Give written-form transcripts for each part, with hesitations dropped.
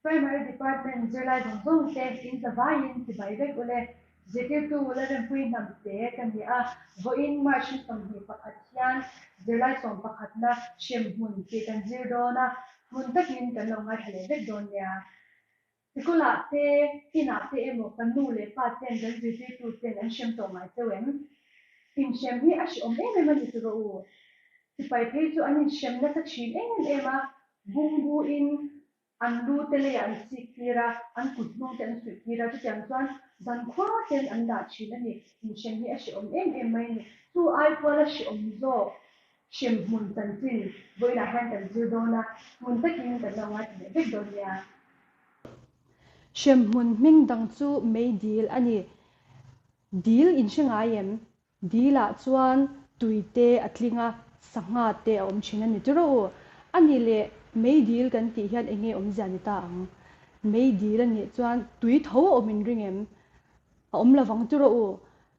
Primary Department zirlai zawng zawng te in zavaiin chibai vek ule. Zirtirtu Lalrempui Hnamte ka ni a, vawiin March ni 21 hian zirlai sawmpakhatna hremhmun tih kan zir dawn a, hmun takin kan lo ngaithla leh vek dawn nia. Sikulah te, inah te emaw kan nu leh pa ten kan zirtirtu ten an hrem tawh ngai cheu em? Inhrem hi a hrehawm em em a ni chu rawh u. Sipai phei chu an inhrem nasa thin em em a, bungbu in an lu te leiah an chik tir a, an kut hnung te an suih tir a, chutiang chuan zan khua ten an dah thin a ni. Inhrem hi a hrehawm em em mai a ni. Chu ai kuala hrehawm zawk hrem hmun chanchin vawiinah hian kan zir dawn a, hmun takin kan lo ngaithla leh vek dawn nia. Hremhmun hming dang chu meidil a ni. Dil in hre ngai em? Dil ah chuan tui te a tling a, sangha te a awm thin a ni tiraw u? A nih leh mei dil kan tih hian eng nge awmzia ni ta ang? Mei dil a nih chuan tui tho a awm in ring em? A awm lovang tiraw u?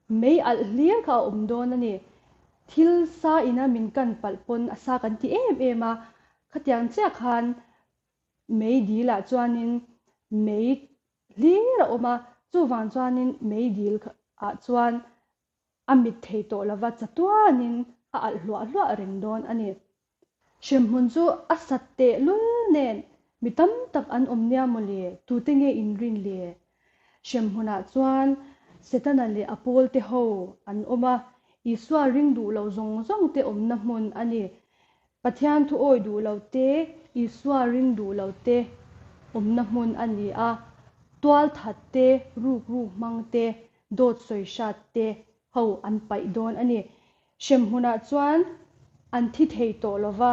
Mei alh hlir kha a awm dawn a ni. Thil sa ina min kan palh pawn a sa kan ti em em a, khatiang chiah khan mei dil ah chuanin mei Hlir a awm a, chuvang chuanin meidil ah chuan a mit thei tawh lova chatuanin a alh hluah hluah reng dawn a ni. Hremhmun chu a sat teh lul nen mi tam tak an awm nia maw le, tute nge in rin le? Hremhmunah chuan Setana leh a pawlte ho an awm a, Isua ring duh lo zawng zawng te awmna hmun a ni. Pathian thu awi duh lo te, Isua ring duh lo te awmna hmun a ni a, tualthat te, rukruk hmang te, dawt sawi hrat te ho an paih dawn a ni. Hremhmunah chuan an thi thei tawh lo va,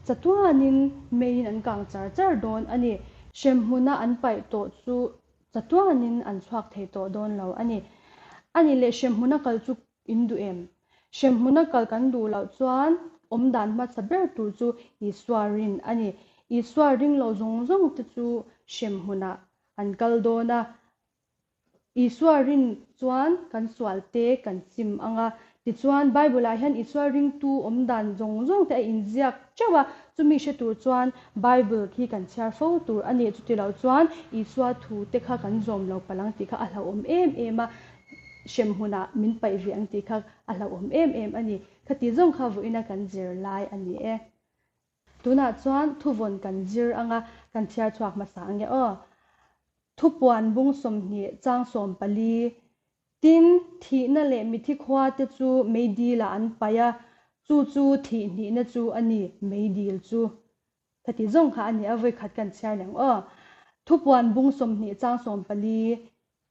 chatuanin meiin an kang char char dawn a ni. Hremhmuna an paih tawh chu chatuanin an chhuak thei tawh dawn lo a ni. A nih leh hremhmuna kal chu In duh em? Hremhmuna kal kan duh loh chuan awm dan hmasa ber tur chu Isua rin a ni. Isua ring lo zawng zawng te chu hremhmunah an kal dawn a. Isua rin chuan kan sual te kan sim ang a. Tichuan, Bible-ah hian Isua ringtu awm dan zawng zawng te a inziak teuh a, chumi hre tur chuan Bible khi kan chhiar fo tur a ni. Chuti loh chuan Isua thu te kha kan zawm lo palh ang tih kha a hlauhawm em em a. Hremhmunah min paih ve ang tih kha a hlauhawm em em a ni. Khati zawng kha vawiina kan zir lai a ni e. Tunah chuan thuvawn kan zir anga kan chhiar chhuak hmasa ang e aw. Thupuan bung 20 chang 14, Tin, thihna leh mithi khua te chu meidilah an paih a, chu chu thih hnihna chu a ni, meidil chu. Khati zawng kha a ni a, vawikhat kan chhiar leh ang aw. Thupuan bung 20 chang 14,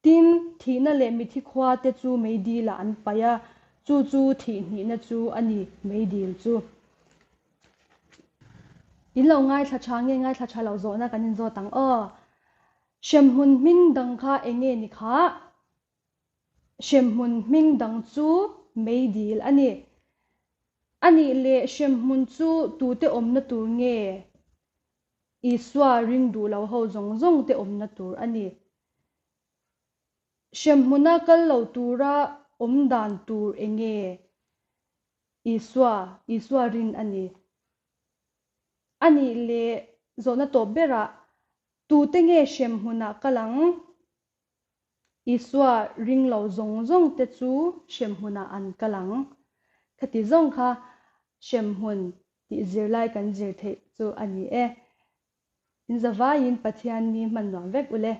Tin, thihna leh mithi khua te chu meidilah an paih a, chu chu thih hnihna chu a ni, meidil chu. In lo ngaithla tha nge ngaithla tha lo zawhna kan inzawt ang aw. Hremhmun hming dang kha eng nge ni khah? Hremhmun hming dang chu meidil a ni. A nih leh hremhmun chu tute awmna tur nge? Isua ring duh lo ho zawng zawng te awmna tur a ni. Hremhmuna kal lo tura awm dan tur eng nge? Isua, Isua rin a ni. A nih leh zawhna tawp berah, tute nge hremhmunah kal ang? Isua ring lo zawng zawng te chu hremhmunah an kal ang. Khati zawng kha hremhmun tih zirlai kan zir theih chu a ni e. In zavaiin Pathian ni hman nuam vek ule.